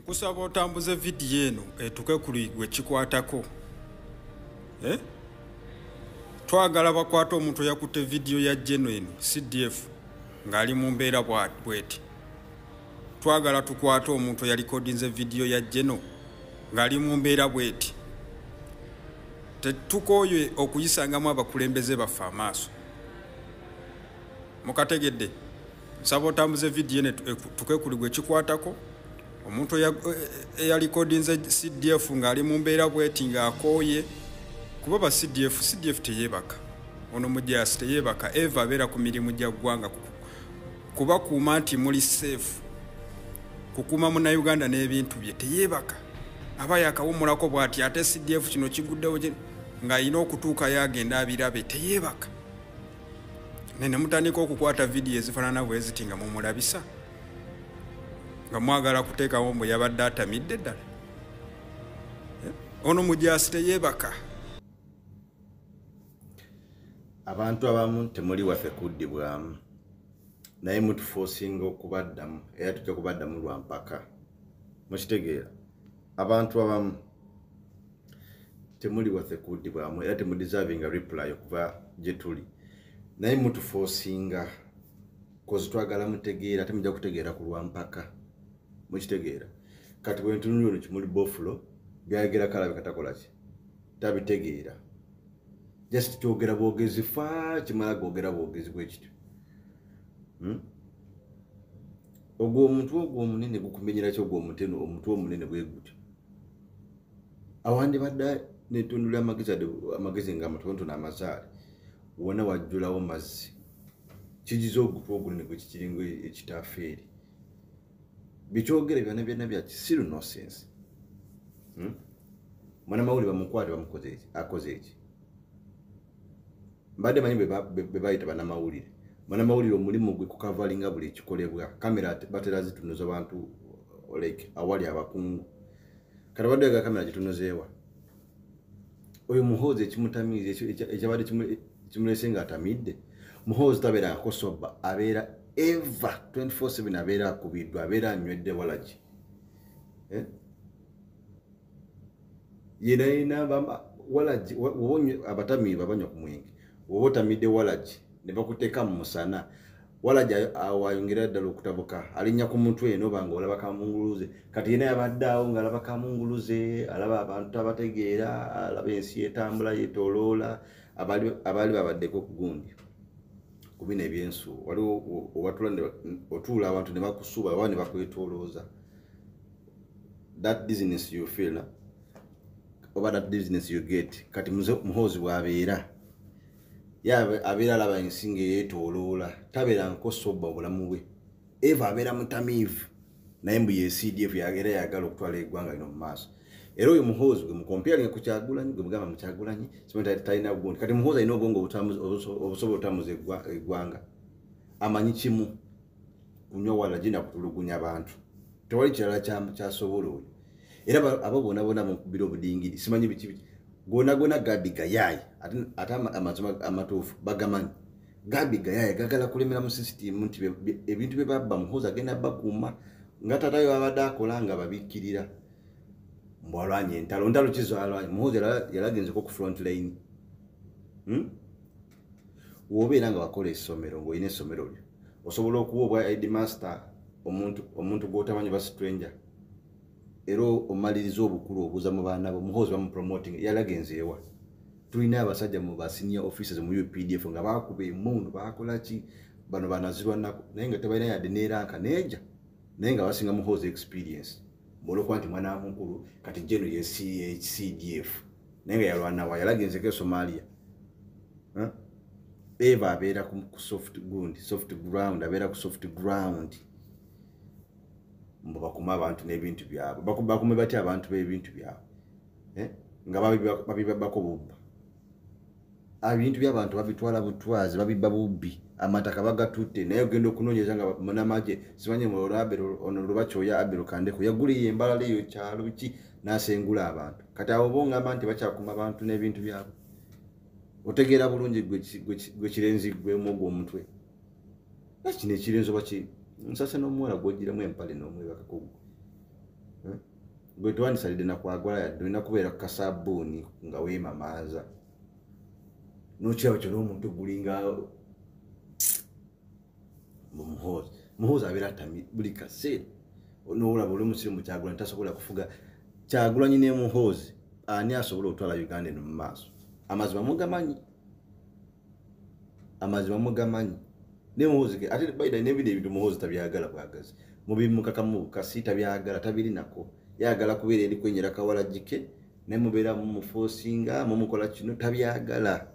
Nkusaba otambuze vidiyo eno etuke ku gwe kikwatako. Eh? Twagala bakwate omuntu eyakutte vidiyo ya Geno eno CDF ng'ali mu mbeera bweti. Twagala tukwate omuntu eyalikodinze vidiyo ya Geno ng'ali mu mbeera bweti. Tetukooye okuyisangamu abakulembeze baffe amaaso. Mukategedde? Nsaba otambuze vidiyo eno etuke ku gwe kikwatako. Omuntu eyalikodinze CDF ng'ali mu mbeera bweti ng'akooye, kuba ba CDF, CDF teyeebaka, ono mujaasi teyeebaka, eva abeera ku mirimu gya ggwanga kubakuuma nti muli safe, kukuuma Munnayuganda n'ebintu bye, teyeebaka, aba yakawummulako bw'ati ate CDF kino kiguddewo ng'alina okutuukayo agenda abirabe, teyeebaka. Ne mutandika okukwata vidiyo ezifaanana bwe ziti nga mumulabisa nga mwagala kuteekawo mbu yabadde atamidde ddala. Ono mujaasi teyeebaka. Abantu abamu temuli waffe kuddibwamu, naye mutufoosinga okubaddamu, era tujja kubaddamu lwa mpaka. Mukitegeera? Abantu abamu temuli waffe kuddibwamu, era temudeservinga reply okuva gye tuli, naye mutufoosinga kozi twagala mutegeera, ate mujja kutegeera ku lwa mpaka. Mukitegeera? Kati bwe ntunulira ono Kimuli Bofulo, byayogera kalabika takola ki, tabitegeera, just kyogera bwogezi, fa kimala gwogera bwogezi bwe kityo. Ogwo omutwe ogwo omunene gukumenyera ki? Ogwo omutwe omutwe omunene bwe gutyo, awandibadde netundu ly'amagezi, amagezi nga matonotono, amazaale wonna wajjulawo mazzi, kigize ogutwe ogunene gwe kikiringa ekitafeeri. Bikyogere byonna byonna bya kisiru, nonsense. Munnamawulire bamukwate, bamukoze eki? Akoze eki? Mbadde manyi bwe bayita bannamawulire. Munnamawulire omulimu gwe kukavalinga buli ekikolebwa. Kamera batera zitunuza bantu like awali abakungu. Kati badde ga kamera gitunuzeewa? Oyo Muhoozi ekimutamiiza ekyabadde kimulese ng'atamidde. Muhoozi tabeerangako sober, abeera ever 24/7 abeera akubiddwa, abeera anywedde walagi. Eh? Yena yena walagi abatamiivu abanywa ku mwenge, woba otamidde walagi ne bakuteeka mu musana, walagi awo ayongera ddala okutabuka, alinnya ku mutwe noba nga olaba kamunguluze. Kati yena yabadde awo ng'alaba kamunguluze, alaba abantu abategeera, alaba ensi etambula yetoloola. Abaali babaddeko ku gundi ku bino ebyensuubo, waliwo owatula otuula abantu ne bakusuuba oba ne bakwetolooza, that dizziness you feel oba that dizziness you get. Kati Muhoozi bw'abeera ye abeera alaba ensi ng'eyeetooloola, tabeera nko sober obulamu bwe, eva abeera mutamiivu, naye mbu ye CDF era yagala okutwala eggwanga lino mu maaso. Era oyo Muhoozi gwe mukomparinga ku Kyagulanyi, gwe mugamba mu Kyagulanyi simanyi talina gundi. Kati Muhoozi alina obwongo obusobola otambuza eggwanga? Amanyi kimu, kunywa walagi na kutulugunya bantu, tewali kirala kyasobola oyo. Era abo bonna bonna mukubira obudingiri, simanyi biki biki, gona gona gabi gayayi. Ate amazima amatuufu bagamanyi, gabi gayayi gagala kulemera mu sisitimu nti ebintu bye babba, Muhoozi agenda bakuuma nga tatayo babadde akola nga babikkirira mbu alwanye entalo. Ntalo kizo alwanye? Muhoozi yalagenzeko ku front line? Wobeera nga wakola essomero, ng'olina essomero lyo, osobola okuwa obwa headmaster omuntu gw'otamanyi, ba stranger, era omaliriza obukulu obuuza mu baana bo. Muhoozi bamupromoting, yalagenzeewa? Tulina abasajja mu ba senior officers mu UPDF nga bakuba emundu, bakola ki, bano banazirwanako, naye nga tebalina yadde neranka neja, naye nga basinga Muhoozi experience, olwokuba nti mwana mukulu. Kati geno ye CDF, naye nga yalwanawa? Yalagenzeko e Somalia? Eva abeera ku soft ground, soft ground, abeera ku soft ground. Mbu bakuma abantu n'ebintu byabwe. Bakume batya abantu b'ebintu byabwe? Eh? Nga babibabbako bubba, ebintu by'abantu babitwala butwazi, babibba bubbi, amataka bagatutte. Naye ogenda okunoonyeza nga munamagye simanyi ono Lubakyoya Abero Kandeko yaguliyo embalala eyo kyalo biki n'asengula abantu. Kati abo bongamba nti bakyakuma abantu n'ebintu byabwe, otegeera bulungi gwe kirenzi gwe omwogwo omutwe kino ekirenzi oba ki nsasa n'omuwala gwogiramu empale n'omwebakako gwe. Eh? Gwe twandisalidde nakwagala yadde, olina kubeera ku kasabbuuni nga weemamaaza nokiraba kyona omuntu gulinga Muhoozi. Muhoozi abeera atami buli kaseera, nolaba oli omusirimu. Kyagulanyi tasobola kufuga. Kyagulanyi ne Muhoozi, ani asobola okutwala Uganda eno mu maaso? Amazima mugamanyi, amazima mugamanyi. Ne Muhoozi ate baida nebino ebintu Muhoozi tabyagala bwagazi, mubimukakamu bukasi, tabyagala, tabirinako. Yagala kubeera eri kwenyera kawalagike, naye mubeera mumuforcinga, mumukola kino, tabyagala.